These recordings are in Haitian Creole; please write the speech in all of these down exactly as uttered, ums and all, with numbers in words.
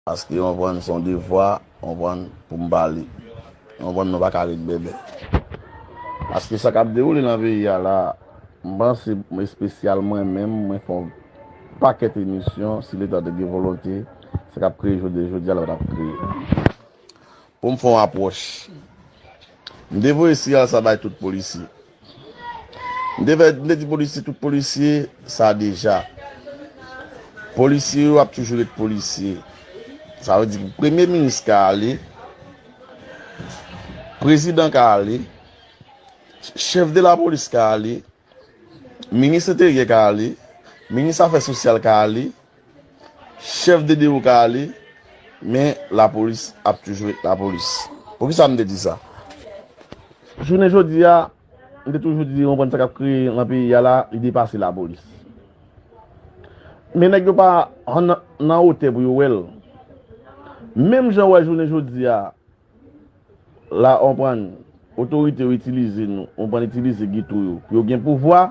Paske, w konprann, se yon devwa, w konprann, pou m pale. W konprann, nou pa ka ret bèbè. Paske sa k ap dewoule nan peyi a la, m panse, espesyal mwen menm, mwen fè yon pakèt emisyon, si Leta te gen volonte, sa k ap kreye jodi, jodi a la, pa t ap kreye. Pou m fè yon apwòch, m te voye siyal sa bay tout polisye. M te fè, m te di polisye, tout polisye, sa deja. Polisye yo ap toujou ret polisye. Sa vle di, premye minis ka ale, prezidan ka ale, chèf de lapolis ka ale, minis enteryè ka ale, minis afè sosyal ka ale, chèf de dewo ka ale, men lapolis ap toujou ret lapolis. Poukisa m te di sa? Jounen jodi a, m te toujou di, w konprann, sa k ap kreye nan peyi a la, li depase lapolis. Men nèg yo pa nan, nan wotè pou yo wè l. Menm jan w wè jounen jodi a, la, w konprann, otorite yo itilize nou, w konprann, itilize geto yo pou yo gen pouvwa,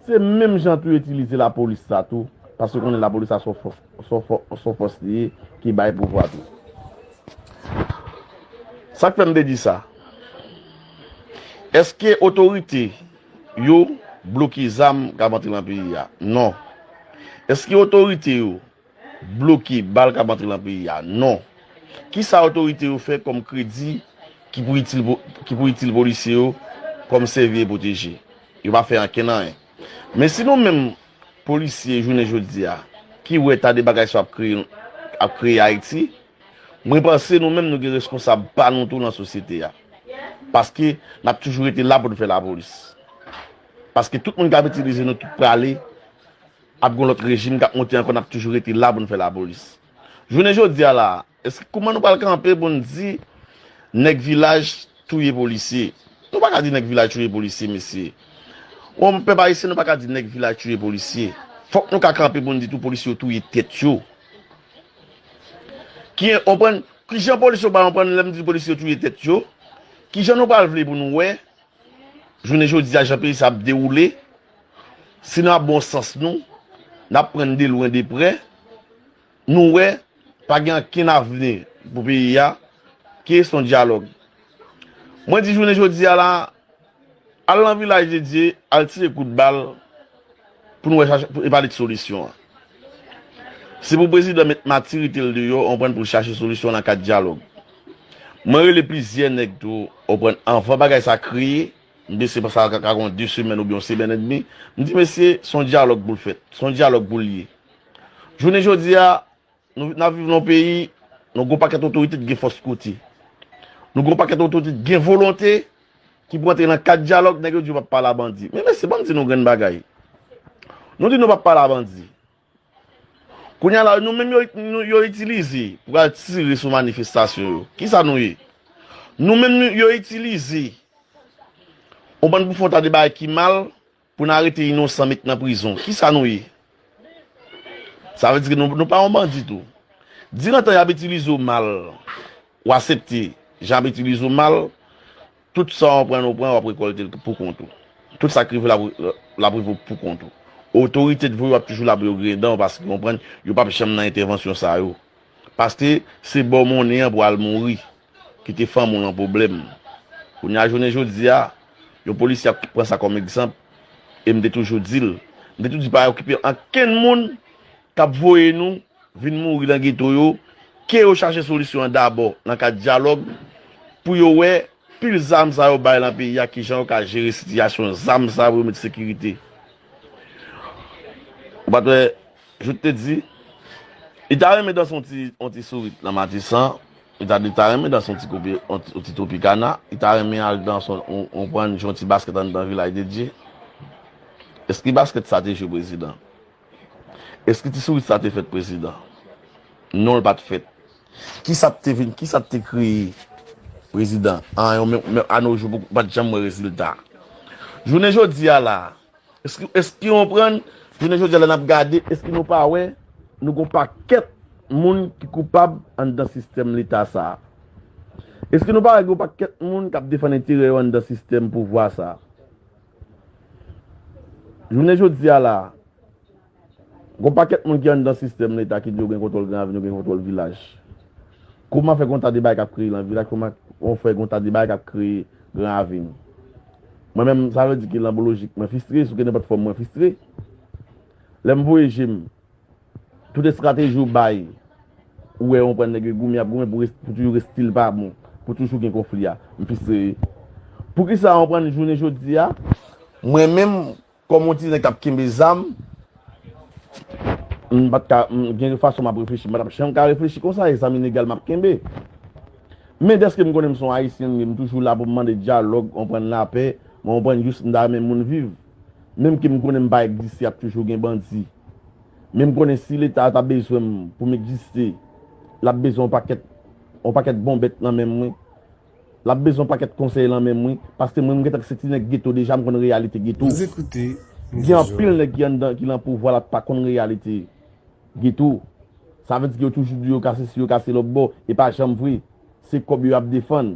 se menm jan tou yo itilize lapolis sa tou, paske konnen lapolis sa se yon fò-, se yon fò-, se yon fòs li ye ki bay pouvwa tou. Sa k fè m te di sa? Èske otorite yo bloke zam k ap antre nan peyi a? Non. Èske otorite yo bloke bal k ap antre nan peyi a? Non. Kisa otorite yo fè kòm kredi ki pou itil, ki pou itil polisye yo kòm sèvi e pwoteje? Yo pa fè ankenn anyen. Men si nou menm polisye jounen jodi a, ki wè ta de bagay sa ap kreye, ap kreye Ayiti, mwen panse nou menm nou gen reskonsab pa nou tou nan sosyete a. Paske n ap toujou rete la pou n fè lapolis. Paske tout moun k ap itilize nou tout prale, ap gen lòt rejim k ap monte ankò, n ap toujou rete la pou n fè lapolis. Jounen jodi a la, èske kouman nou pral kanpe pou n di nèg vilaj touye polisye? Nou pa ka di nèg vilaj touye polisye, mesye. Bon, pèp ayisyen, nou pa ka di nèg vilaj touye polisye. Fòk nou ka kanpe pou n di tou polisye yo touye tèt yo. Ki, w konprann, kijan polisye yo pral konprann lè m di polisye yo touye tèt yo? Kijan nou pral vle pou nou wè jounen jodi a, jan peyi sa ap dewoule, si n ap bon sans nou, n ap pran de lwen de prè, nou wè, pa gen ankenn avni pou peyi a, ki se yon dyalòg. Mwen di jounen jodi a la, al nan Vilaj de Dye, al tire kout bal, pou nou wè chache, pou, e pale de solisyon an. Se pou prezidan met matirite l deyò, w konprann, pou l chache solisyon nan kad dyalòg. Mwen rele plizyè nèg tou, w konprann, anvan bagay sa kreye, m panse sa ka, ka gen de semèn oubyen yon semèn edmi, m di, mesye, se yon dyalòg pou l fèt, se yon dyalòg pou l ye. Jounen jodi a, nou, n ap viv nan yon peyi, nou gen yon pakèt otorite ki gen fòs kote. Nou gen yon pakèt otorite ki gen volonte, ki pou antre nan kad dyalòg, nèg yo di yo p ap pale a bandi. Men mesye, ban m di nou grenn bagay. Nou di nou p ap pale a bandi. Kounye a la, nou menm yo, nou, yo itilize pou al tire sou manifestasyon yo. Kisa nou ye? Nou menm nou, yo itilize yon bann pou fè yon ta de bagay ki mal, pou n arete inosan met nan prizon. Kisa nou ye? Sa vle di ke nou, nou pa yon bandi tou. Diran tan y ap itilize w mal, w aksepte jan y ap itilize w mal, tout sa w pran, w pran, w ap rekòlte l pou kont ou. Tout sa k rive l ap, l ap rive w pou kont ou. Otorite t voye w ap toujou la pou yo griyen dan w paske w konprann yo p ap janm nan entèvansyon sa yo. Paske se ba w monnen an pou al mouri. Kite fanmi w nan pwoblèm. Kounye a jounen jodi a, yon polisye ap pran sa kòm egzanp, e m te toujou di l, m te toujou di pa okipe ankenn moun k ap voye nou vin mouri nan geto yo, ke yo chache solisyon an dabò nan kad dyalòg, pou yo wè pil zam sa yo bay nan peyi a, kijan yo ka jere sitiyasyon zam sa yo pou yo met sekirite. Ou pa t wè, Jout te di, li ta renmen danse yon ti, yon ti sourit nan Matisan, li ta, li ta renmen danse yon ti kopi, yon ti, yon ti Tropicana, li ta renmen al danse yon, yon, yon pran jwe yon ti baskèt anndan Vilaj de Dye. Èske baskèt sa te jwe prezidan? Èske ti sourit sa te fèt prezidan? Non, l pa t fèt. Kisa t te vin, kisa t te kreye prezidan? Anyen, men, men, a no jou, pa t janm wè rezilta. Jounen jodi a la, Èske, èske w konprann? Jounen jodi a la n ap gade, èske nou pa wè nou gon pakèt moun ki koupab anndan sistèm leta sa a? Èske nou pa wè gon pakèt moun k ap defann enterè yo anndan sistèm pouvwa sa a? Jounen jodi a la, Gon pakèt moun ki anndan sistèm leta ki di yo gen kontwòl Gran Ravin, yo gen kontwòl vilaj. Kòman fè gon ta de bagay k ap kreye nan vilaj, kòman on fè gon ta de bagay k ap kreye Gran Ravin? Mwen menm, sa vle di ke nan lojik, mwen fristre, sou ke nenpòt fòm mwen fristre. Lè m voye je m, tout estrateji ou bay, ou wè, ou pran nèg yo goumen, y ap goumen pou res-, pou toujou reste l pa bon, pou toujou gen konfli a. M fristre. Poukisa ou pran jounen jodi a, mwen menm, kòm yon ti nèg k ap kenbe zam, m pa t ka, m gen fason m ap reflechi, m pa t ap janm ka reflechi konsa, e zam ilegal m ap kenbe. Men dèske m konnen m se yon Ayisyen, m toujou la pou m mande dyalòg, konprann lapè, mwen konprann jis m ta renmen moun viv. Menm ke m konnen m pa egziste, ap toujou gen bandi. Men m konnen si Leta a ta bezwen m pou m egziste, l ap bezwen yon pakèt, yon pakèt bon bèt nan men mwen. L ap bezwen yon pakèt konsèy nan men mwen, paske mwen, m gentan se ti nèg geto deja, m konn reyalite geto. Vous écoutez Gen anpil nèg ki anndan, ki nan pouvwa la, pa konn reyalite geto. Sa vle di ke yo toujou di yo ka sesi, yo ka se lòt bò, e pa janm vre. Se kòb yo y ap defann.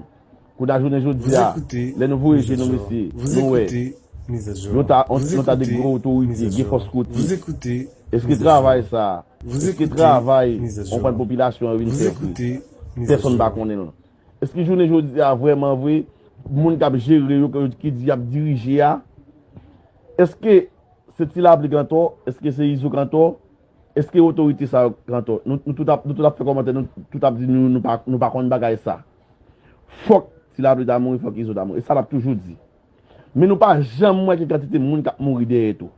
Kounye a jounen jodi a, lè nou voye je nou, mesye, nou wè yon ta, yon ta de gwo otorite, gen fòs kote. Èske travay sa, èske travay, konprann, popilasyon an vin fè vre? Pèsonn pa konnen l. Èske jounen jodi a, vrèman vre, moun k ap jere yo, ki di y ap dirije a, èske se Ti Lapli k antò? Èske se Izo k antò? Èske otorite sa yo k antò? Nou, nou tout ap, nou tout ap fè kòmantè, nou tout ap di nou, nou pa, nou pa konn bagay sa. Fòk Ti Lapli ta mouri, fòk Izo ta mouri. E sa n ap toujou di. Men nou pa janm wè ki kantite moun k ap mouri dèyè tou.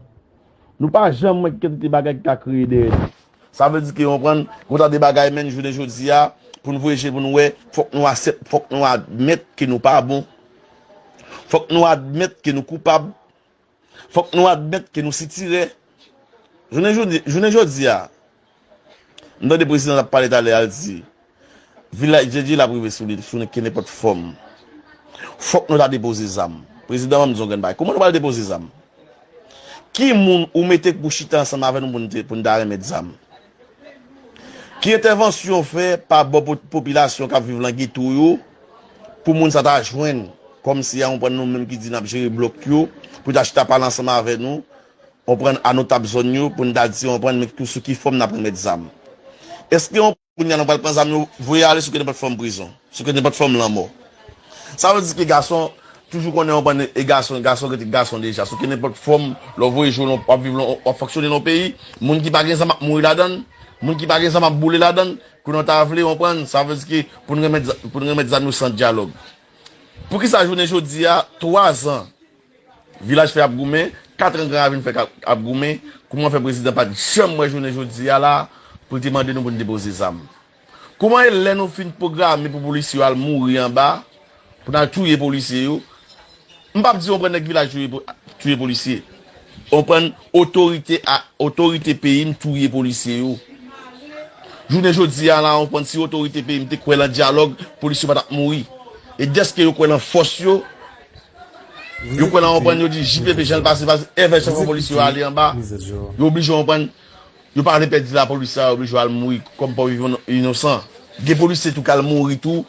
Nou pa janm wè ki kantite bagay ki ka kreye dèyè tou. Sa vle di ke, konprann, konsa de bagay, menm jounen jodi a, pou n voye je pou n wè, fòk nou aksep-, fòk nou admèt ke nou pa bon. Fòk nou admèt ke nou koupab. Fòk nou admèt ke nou sitirè. Jounen jodi, jounen jodi a, m tande prezidan t ap pale talè a, l di, vilaj Djendji l ap rive sou li, sou ke nenpòt fòm. Fòk nou ta depoze zam. Prezidan, ban m di w yon grenn bagay. Kòman nou pral depoze zam? Ki moun ou mete pou chita ansanm avè nou pou n te, pou n ta remèt zam? Ki entèvansyon w fè pa bò po-, popilasyon k ap viv nan geto yo pou moun sa ta jwenn kòmsi a, konprann, nou menm ki di n ap jere blòk yo, pou ta chita pale ansanm avè nou, konprann, a nou t ap zòn yo, pou n ta di, konprann, men tou sou ki fòm n ap remèt zam? Èske yon kounye a nou pral pran zam yo, voye ale sou ke nenpòt fòm prizon, sou ke nenpòt fòm lanmò? Sa vle di ke gason toujou konnen yon bann e gason, gason rete gason deja. Sou ke nenpòt fòm, lè w voye je w, w ap viv, w ap fonksyone nan yon peyi, moun ki pa gen zam ap mouri ladan l, moun ki pa gen zam ap boule ladan l, kounye w ta vle, w konprann, sa vle di ke pou n remèt, pou n remèt zam yo san dyalòg. Poukisa jounen jodi a, twa zan, Vilaj fè ap goumen, kat an Gran Ravin fè ap, ap goumen, kòman fè prezidan pa t janm wè jounen jodi a la pou l te mande nou pou n depoze zam? Kòman e lè nou fin pwograme pou polisye yo al mouri anba, pou n al touye polisye yo? M p ap di w pran nèg vilaj touye po-, touye polisye. W konprann, otorite a, otorite peyi m touye polisye yo. Jounen jodi a la, w konprann, si otorite peyi m te kwè lan dyalòg, polisye yo pa t ap mouri. E dèske yo kwè lan fòs yo, yo kwè lan, w konprann, yo di J P P jan l pase, pase, èvè chèf polis yo ale anba, yo oblije, w konprann, yo pa vle pèdi lapolis la, yo oblije al mouri kòm pòv inosan. Gen polisye tou k al mouri tou,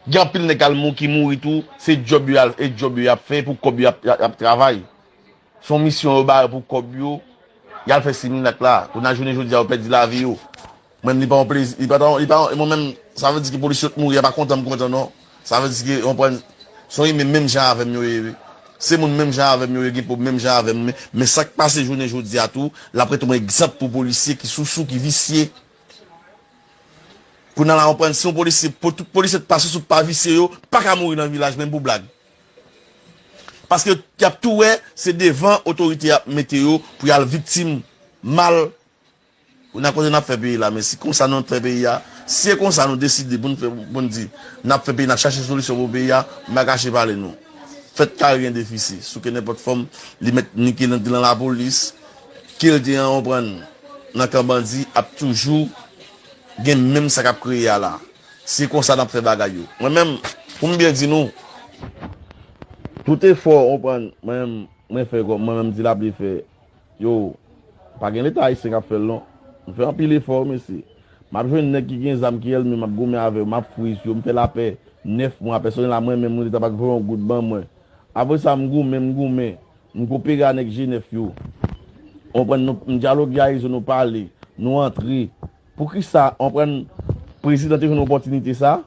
gen anpil nèg k al mou-, ki mouri tou, se djòb yo al, e djòb yo y ap fè pou kòb yo y ap, y ap, y ap travay. Se yon misyon yo ba yo pou kòb yo, y al fè similak la. Kounye a jounen jodi a, yo pèdi lavi yo. Mwen, li pa yon plezi, li pa ta, li pa yon, mwen menm, sa vle di ke polisye yo t mouri, a pa kontan m kontan non. Sa vle di ke, w konprann, se yon imen menm jan avè m yo ye, wi. Se moun menm jan avè m yo ye, gen pwob menm jan avè m, men, men sa k pase jounen jodi a tou, l ap rete yon egzanp pou polisye ki sousou, ki visye. Kounye a la, w konprann, si yon polisye, pou tout polisye t pa sousou, pa visye yo, pa ka mouri nan vilaj, menm pou blag. Paske y ap tou wè, se devan otorite y ap mete yo pou y al viktim mal. Kounye a kote n ap fè peyi la, men si konsa nou fè peyi a, si se konsa nou deside pou n fè, pou n di, n ap fè peyi, n ap chache solisyon pou peyi a, m pa kache pale nou. Fèt kare gen defisi, sou ke nenpòt fòm, li mèt ni ke l te lan lapolis, ke l te an, w konprann, nan kan bandi, ap toujou gen menm sa k ap kreye a la. Se konsa n ap fè bagay yo. Mwen menm, pou m byen di nou, tout efò, w konprann, mwen menm, mwen fè kòm, mwen menm Ti Lapli fè, yo, pa gen Leta ayisyen k ap fè l non. M fè anpil efò, mesye. M ap jwenn nèg ki gen zam, ki èlme, m ap goumen avè yo, m ap friz yo, m fè lapè nèf mwa, pèsonèl la mwen menm, Leta pa t voye yon goud ban mwen. Apre sa, m goumen, m goumen, m kopere a nèg G nèf yo. Ou konprann, nou, nou dyaloge a Izo, nou pale, nou antre. Poukisa, ou konprann, prezidan te jwenn opòtinite sa?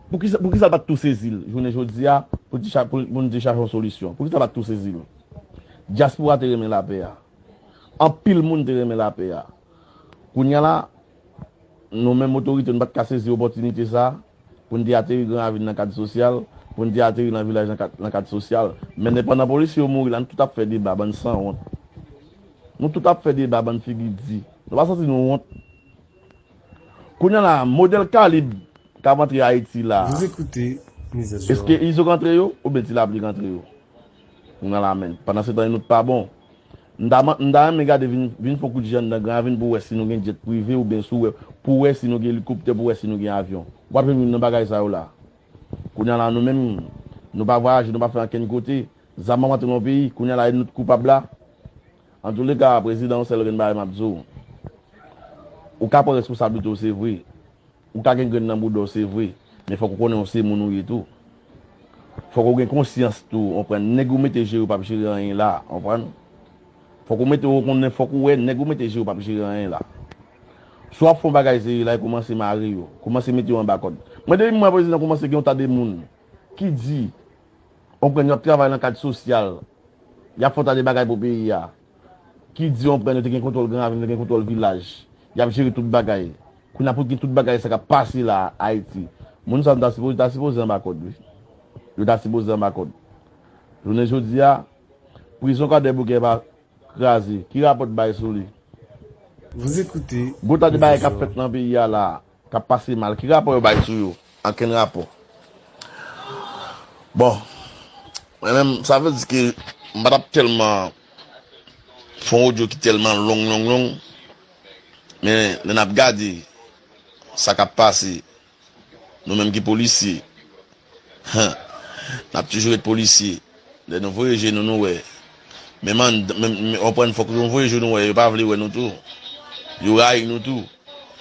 Poukisa, poukisa l pa t tou sezi l jounen jodi a pou n te cha-, pou, pou n te chache yon solisyon? Poukisa l pa t tou sezi l? Dyaspora te renmen lapè a. Anpil moun te renmen lapè a. Kounye a la, nou menm otorite, nou pa t ka sezi opòtinite sa pou n te ateri Gran Ravin nan kad sosyal, pou n te ateri nan vilaj nan kad, nan kad sosyal. Men pandan polisye yo mouri la, nou tout ap fè deba, bann sanwont. Nou tout ap fè deba, bann figi di. Nou pa santi nou wont? Kounye a la, modèl kalib k ap antre Ayiti la, Vous écoutez Miss Azor. Èske Izo k antre yo oubyen Ti Lapli k antre yo? Kounye a la, men, pandan se tan, nou t pa bon. M ta, m ta renmen gade, vin, vin fè yon kout je anndan Gran Ravin pou w wè si nou gen djèt prive oubyen si w wè, pou w wè si nou gen elikoptè, pou w wè si nou gen avyon. W ap jwenn youn nan bagay sa yo la. Kounye a la, nou menm, nou pa vwayaje, nou pa fè ankenn kote. Zam ap antre nan peyi, kounye a la, e nou t koupab la. Antouleka, prezidan, yon sèl grenn bagay m ap di w. Ou ka pran responsablite w, se vre. Ou ka gen grenn nan bouda w, se vre. Men fòk ou konnen w se moun ou ye tou. Fòk ou gen konsyans tou, ou konprann. Nèg ou mete jere yo p ap jere anyen la, ou konprann. Fòk ou mete, ou konnen, fòk ou wè nèg ou mete jere yo p ap jere anyen la. Si w ap fè yon bagay serye la, e kòmanse mare yo. Kòmanse mete yo anba kòd. Mwen, depi m wè prezidan kòmanse gen yon ta de moun ki di, ou konprann, y ap travay nan kad sosyal, y ap fè yon ta de bagay pou peyi a, ki di, ou konprann, yo te gen kontwòl Gran Ravin, yo te gen kontwòl vilaj, y ap jere tout bagay. Kounye a pou gen tout bagay sa k ap pase la Ayiti, moun sa yo ta sipoze, ta sipoze anba kòd, wi. Yo ta sipoze anba kòd. Jounen jodi a, prizon Kwadèboukè pa kraze. Ki rapò t bay sou li? Vous écoutez Gwo ta de bagay k ap fèt nan peyi a la, k ap pase mal. Ki rapò yo bay sou yo? Ankenn rapò. Bon, mwen menm, sa vle di ke m pa t ap tèlman fè yon odyo ki tèlman long, long, long. Men lè n ap gade sa k ap pase, nou menm ki polisye, n ap toujou ret polisye. Lè nou voye je nou, nou wè. Menm an, menm, menm, ou konprann, fòk nou voye je nou wè. Yo pa vle wè nou tou. Yo rayi nou tou.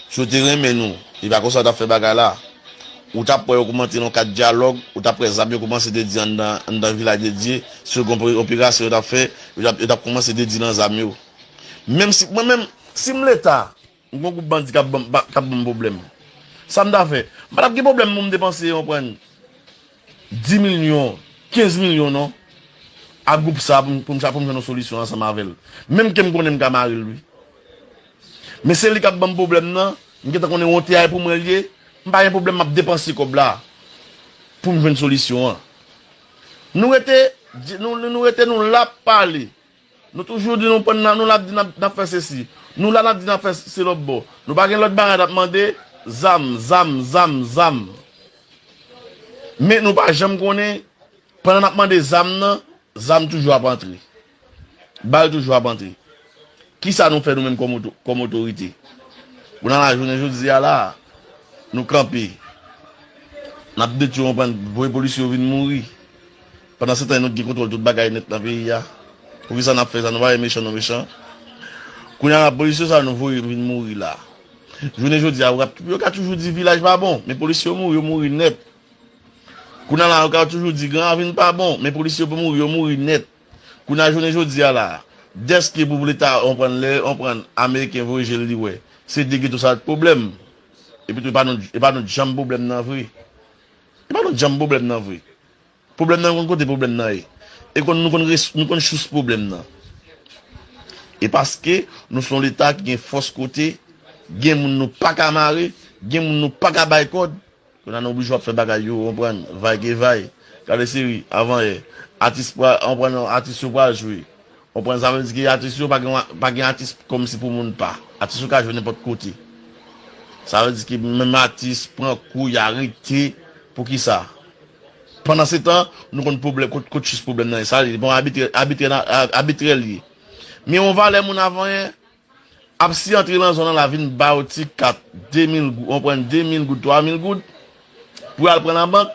Si yo te renmen nou, e pa konsa yo t ap fè bagay la. Ou t ap wè yo kòmanse nan kad dyalòg, ou t ap wè zam yo kòmanse dedi anndan, anndan Vilaj de Dye, si yo gen yon operasyon yo t ap fè, yo t ap, yo t ap kòmanse dedi nan zam yo. Menm si, mwen menm, si m Leta, m gon gwoup bandi k ap ban m, k ap ban m pwoblèm. Sa m ta fè? M pa t ap gen pwoblèm pou m depanse, ou konprann, dis milyon, kenz milyon non, a gwoup sa pou m, pou m, pou m jwenn yon solisyon ansanm avè l. Menm ke m konnen m ka mare l, wi. Men se li k ap ban m pwoblèm nan, m gentan konnen wonte a e pou mwen l ye, m pa gen pwoblèm, m ap depanse kòb la pou m jwenn solisyon an. Nou rete, nou, nou, nou rete, nou la ap pale. Nou toujou di nou pran nan, nou la ap di n ap, n ap fè sesi. Nou la n ap di n ap fè se lòt bò. Nou pa gen lòt bagay n ap mande, zam, zam, zam, zam. Men nou pa janm konnen, pandan n ap mande zam nan, zam toujou ap antre. Bal toujou ap antre. Kisa nou fè nou menm kòm oto-, kòm otorite? Kounye a la, jounen jodi a la, nou kanpe. N ap detwi, ou konprann, voye polisye yo vin mouri. Pandan se tan, nou gen kontwòl tout bagay nèt nan peyi a. Poukisa n ap fè sa? Nou pa wè mechan, nou mechan. Kounye a la, polisye sa nou voye vin mouri la. Jounen jodi a, yo ka, yo ka toujou di vilaj pa bon, men polisye yo mouri, yo mouri nèt. Kounye a la, yo ka toujou di Gran Ravin pa bon, men polisye yo mouri, yo mouri nèt. Kounye a, jounen jodi a la, dèske pou Leta, ou konprann, lè, ou konprann, Ameriken voye je l, li wè. Se de geto sa t pwoblèm. Epi tou, e pa nou, e pa nou janm pwoblèm nan vre. E pa nou janm pwoblèm nan vre. Pwoblèm nan, nou konn kote pwoblèm nan ye. E konn, nou konn res-, nou konn sous pwoblèm nan. E paske nou se yon Leta ki gen fòs kote, gen moun nou pa ka mare, gen moun nou pa ka bay kòd, kounye a nou oblije ap fè bagay yo, ou konprann, vay ke vay. Gade seri, avan yè, atis pra-, ou konprann, atis yo pral jwe. Ou konprann, sa vle di ke atis yo pa gen, pa gen atis kòmsi pou moun pa. Atis yo ka jwe nenpòt kote. Sa vle di ke menm atis pran kou, y arete. Poukisa? Pandan se tan, nou konn pwoblèm, kot, kot sous pwoblèm nan ye. Sa li, bon, abitrè, abitrè, abitrè li ye. Men yon valè moun avan yè, ap si antre nan zòn nan la vin ba yo ti kat, de mil goud, ou konprann, de mil goud, twa mil goud, pou y al pran nan bank.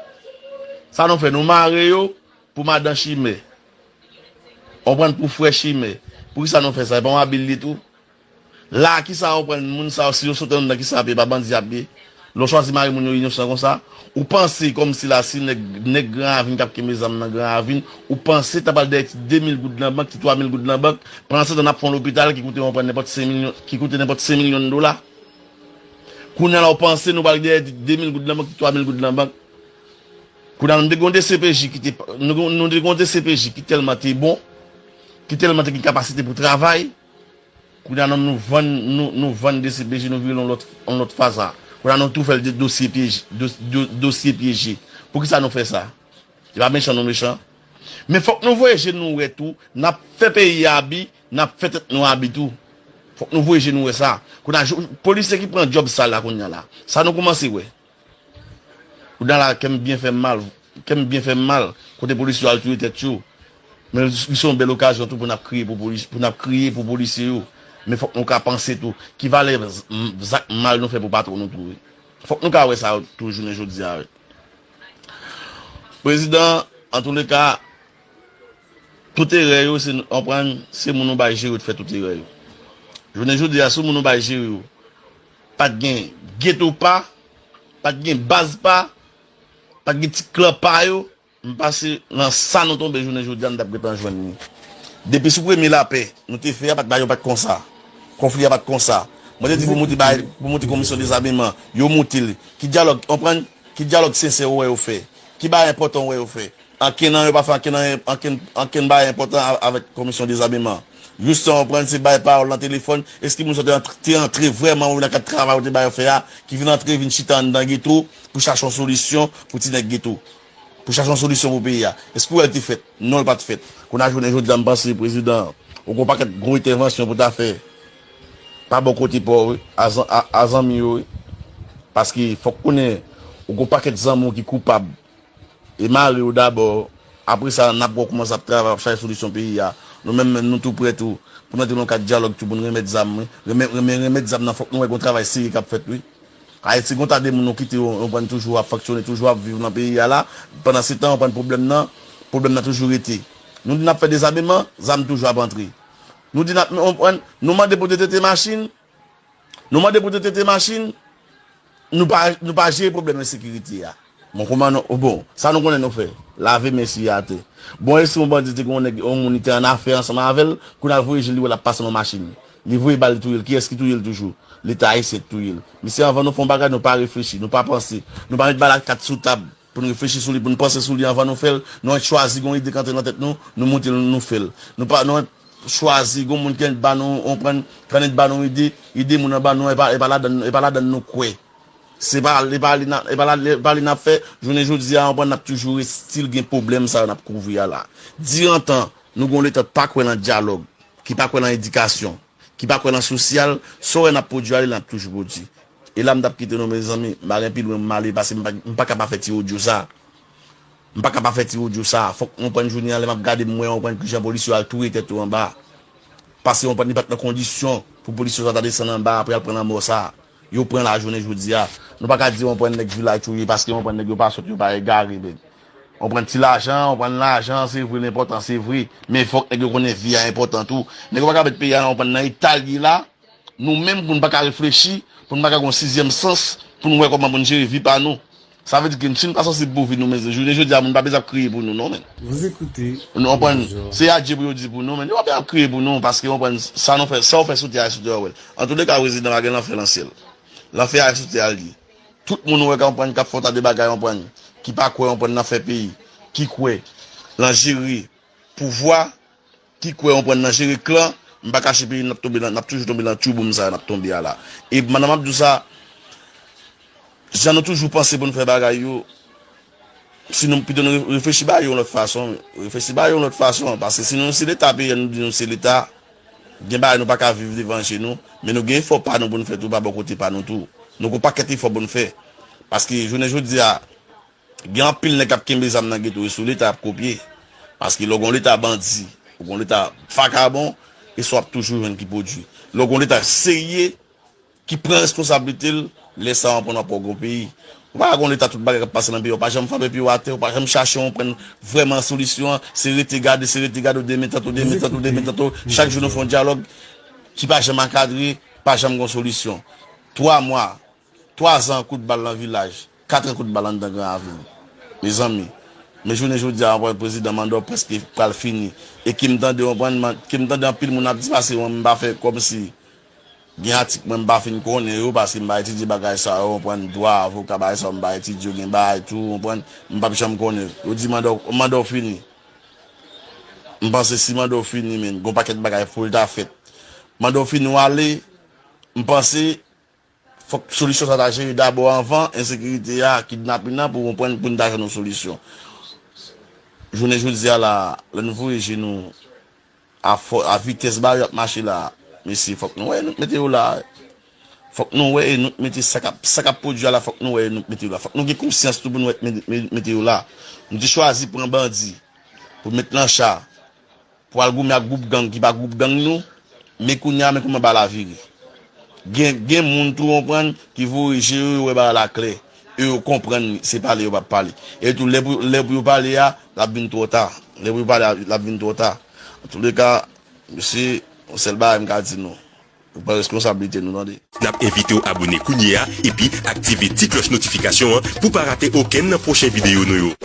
Sa nou fè? Nou mare yo pou madan chimè. Ou konprann, pou frè chimè. Poukisa nou fè sa? E pa yon abi li tou? La, kisa ou konprann, moun sa yo, si yo sot anndan, kisa y ap ye? Pa bandi y ap ye? Lè w chwazi mare moun yo inosan konsa, ou panse kòmsi la si nèg, nèg Gran Ravin k ap kenbe zam nan Gran Ravin, ou panse ta pral dèyè ti de mil goud nan bank, ti twa mil goud nan bank, pandan se tan n ap fè yon lopital ki koute yon pran nenpòt senk milyon, ki koute nenpòt senk milyon dola. Kounye a la ou panse nou pral dèyè ti de mil goud nan bank, ti twa mil goud nan bank. Kounye a nou te gen yon D C P J ki te, nou, nou te gen yon D C P J ki tèlman te bon, ki tèlman te gen kapasite pou travay. Kounye a nou, nou vann, nou, nou vann D C P J, nou vire l yon lòt, yon lòt fason. Kounye a nou tou fè l de dosye pyeje, do, do, dosye pyeje. Poukisa nou fè sa? Se pa mechan nou mechan. Men fòk nou voye je nou wè tou, n ap fè peyi a abi, n ap fè tèt nou abi tou. Fòk nou voye je nou wè sa. Kounye a, jou- polisye ki pran djòb sal la kounye a la. Sa nou kòmanse wè. Kounye a la, kè m byen fè m mal, kè m byen fè m mal, kote polisye yo al touye tèt yo. Men li se yon bèl okazyon tou pou n ap kriye pou polis, pou n ap kriye pou polisye yo. Men fòk nou ka panse tou, ki valè z- m- zak mal nou fè pou patwon nou tou wi. Fòk nou ka wè sa tou jounen jodi a wi. Prezidan, antouleka, tout erè yo, se, konprann, se moun ou bay jere yo te fè tout erè yo. Jounen jodi a, si moun ou bay jere yo, pa t gen geto pa, pa t gen baz pa, pa t gen ti klan pa yo, m panse nan sa nou tonbe jounen jodi a, nou t ap gentan jwenn li. Depi sou premye lapè, nou te fè a, pa t ba yo pa t konsa. Konfli a pa t konsa. Mwen te di pou moute bay, pou moute komisyon dezameman, yo moute l. Ki dyalòg, konprann? Ki dyalòg sensè ou wè yo fè? Ki bagay enpòtan ou wè yo fè? Ankenn nan yo pa fè ankenn, ankenn, ankenn bagay enpòtan a- avèk komisyon dezameman. Jis sa w konprann se bay pawòl nan telefòn. Èske moun sa te antre, te antre vrèman wi nan kad travay ou te ba yo fè a, ki vin antre, vin chita anndan geto pou chache yon solisyon pou ti nèg geto? Pou chache yon solisyon pou peyi a? Èske w wè l te fèt? Non, l pa t fèt. Kounye a jounen jodi a, m panse prezidan, ou gen yon pakèt gwo entèvansyon pou ta fè pa bò kote pa w wi, a zan- a- a zanmi yo wi. Paske fòk konnen ou gen yon pakèt zanmi w ki koupab. E mare yo dabò. Apre sa, n ap wè kòman sa ap travay, ap chache solisyon peyi a. Nou menm, menm, nou tou prè tou pou n antre nan yon kad dyalòg tou pou n remèt zam wi. Renmen, renmen, remèt zam nan, fòk nou wè gen yon travay serye k ap fèt wi. Ayiti gen yon ta de moun nou kite yo, yo pran toujou ap fonksyone, toujou ap viv nan peyi a la. Pandan se tan, yo pran pwoblèm nan, pwoblèm nan toujou rete. Nou di n ap fè dezameman, zam toujou ap antre. Nou di n ap, nou, nou mande pou detete machin, Nou mande pou detete machin, nou pa, nou pa jere pwoblèm ensekirite a. Bon, kòman nou, bon, sa nou konnen nou fè? Lave men sou atè. Bon, e si yon bandi te gen yon nèg, yon moun li te annafè ansanm avè l, kounye a l voye je l, li wè l ap pase nan machin. Li voye bal, li touye l. Kiyès ki touye l toujou? Leta ayisyen ki touye l. Mesye, anvan nou fè yon bagay, nou pa reflechi, nou pa panse, nou pa met bal ak kat sou tab. Pou n reflechi sou li, pou n panse sou li anvan nou fè l, nou chwazi gon ide k antre nan tèt nou, nou moute l, nou fè l. Nou pa, nou chwazi gon moun ki annik ba nou, konprann, ki annik ba nou ide, ide moun an ba nou, e pa, e pa ladan, e pa ladan nou kwè. Se pa, e pa li n a, e pa la, e pa li n ap fè, jounen jodi a, konprann, n ap toujou still gen pwoblèm sa yo n ap kouvri a la. Dirantan, nou gon leta k pa kwè nan dyalòg, ki pa kwè nan edikasyon, ki pa kwè nan sosyal, sa w wè n ap pwodui ale, n ap toujou pwodui. E la m t ap kite nou, mezanmi, m pa gen pi lwen m ale, paske m pa, m pa ka pa fè ti odyo sa. M pa ka pa fè ti odyo sa. Fòk w konprann jounen an, lè m ap gade, m wè, w konprann, kijan polisye yo al touye tèt yo anba. Paske w konprann, li pa t nan kondisyon pou polisye yo ta desann anba apre al pran lanmò sa. Yo pran la jounen jodi a. Nou pa ka di, w konprann, nèg vilaj touye, paske, w konprann, nèg yo pa sòt, yo pa egare, men. Ou pran ti lajan, ou pran lajan, se vre, l enpòtan, se vre. Men fòk nèg yo konnen vi a enpòtan tou. Nèg yo pa ka met peyi a nan, ou pran nan eta l ye la. Nou menm, pou n pa ka reflechi, pou n pa ka gen yon sizyèm sans, pou n wè kòman pou n jere vi pa nou. Sa vle di ke si n pa sansib pou vi nou, men jounen jodi a, moun pa bezwen ap kriye pou nou, non, men. Vous écoutez Nou, ou pran, Jean. Se adye pou yo di pou nou, men yo pa bezwen ap kriye pou nou, paske, ou pran, sa nou fè, sa w fè sou tè a, sou tè a, w wè l. Antouleka, prezidan pa gen lanfè nan syèl. Lanfè a sou tè a l ye. Tout moun ou wè k ap pran, k ap fè yon ta de bagay, w konprann, ki pa kwè, w konprann, nan fè peyi, ki kwè nan jere pouvwa, ki kwè, w konprann, nan jere klan, m pa kache peyi n ap tonbe nan, n ap toujou tonbe nan tchouboum sa a n ap tonbe a la. E pandan m ap di w sa, jan nou toujou panse pou n fè bagay yo, si nou pito nou re- reflechi ba yo yon lòt fason, reflechi ba yo yon lòt fason, paske si nou se leta peyi a, nou di nou se leta, gen bagay nou pa ka viv devan je nou, men nou gen efò pa nou pou n fè tou, pa bò kote pa nou tou. Nou gen yon pakèt efò pou n fè. Paske jounen jodi a, gen anpil nèg k ap kenbe zam nan geto, e sou leta y ap kopye. Paske lè w gen yon leta bandi, ou gen yon leta vakabon, e sa w ap toujou jwenn ki pwodui. Lè w gen yon leta serye, ki pran responsablite l, lè sa a w konprann w ap wè w gen yon peyi. Ou pa ka gen yon leta tout bagay k ap pase nan peyi a, ou pa janm frape pye w atè, ou pa janm chache yon pran vrèman solisyon an, se rete gade, se rete gade, demen tanto, demen tanto, demen tanto, chak jou nou fè yon dyalòg ki pa janm ankadre, pa janm gen yon solisyon. Twa mwa, Twazan kout bal nan vilaj, katran kout bal anndan Gran Ravin. Mezanmi, men jounen jodi a, w konprann, prezidan manda w prèske pral fini. E ke m tande, w konprann, man- ke m tande anpil moun ap di pase mwen, m pa fè kòmsi gen atik mwen m pa fin konnen yo, paske m pa etidye bagay sa yo, w konprann, dwa, avoka, bagay sa yo, m pa etidye yo, gen bagay tou, w konprann, m p ap janm konnen yo. Yo di manda w, manda w fini. M panse si manda w fini, men, gon pakèt bagay pou l ta fèt. Manda w fini, w ale, m panse, fòk solisyon sa ta jere dabò anvan ensekirite a, kidnapin nan, pou konprann, pou n ta jwenn yon solisyon. Jounen jodi a la, lè n voye je nou a fò, a vitès ba yo ap mache la, mesye, fòk nou wè nou mete yo la. Fòk nou wè e nou mete sa k ap, sa k ap pwodui a la, fòk nou wè e nou mete yo la. Fòk nou gen konsyans tou pou nou wè met- met- mete yo la. Nou te chwazi pran bandi pou met nan cha, pou al goumen ak gwoup gang ki pa gwoup gang nou, men kounye a, men kòman bagay la vire. Gen, gen moun tou, w konprann, ki voye je yo, yo wè bagay la klè. E yo konprann se pale yo p ap pale. E tou, lè pou, lè pou yo pale a, l ap vin twò ta. Lè pou yo pale a, l ap vin twò ta. Antouleka, mesye, yon sèl bagay m ka di nou. Nou pran responsablite nou, tande. N ap envite w abone kounye a epi aktive ti klòch notifikasyon an pou w pa rate okenn nan pwochen videyo nou yo.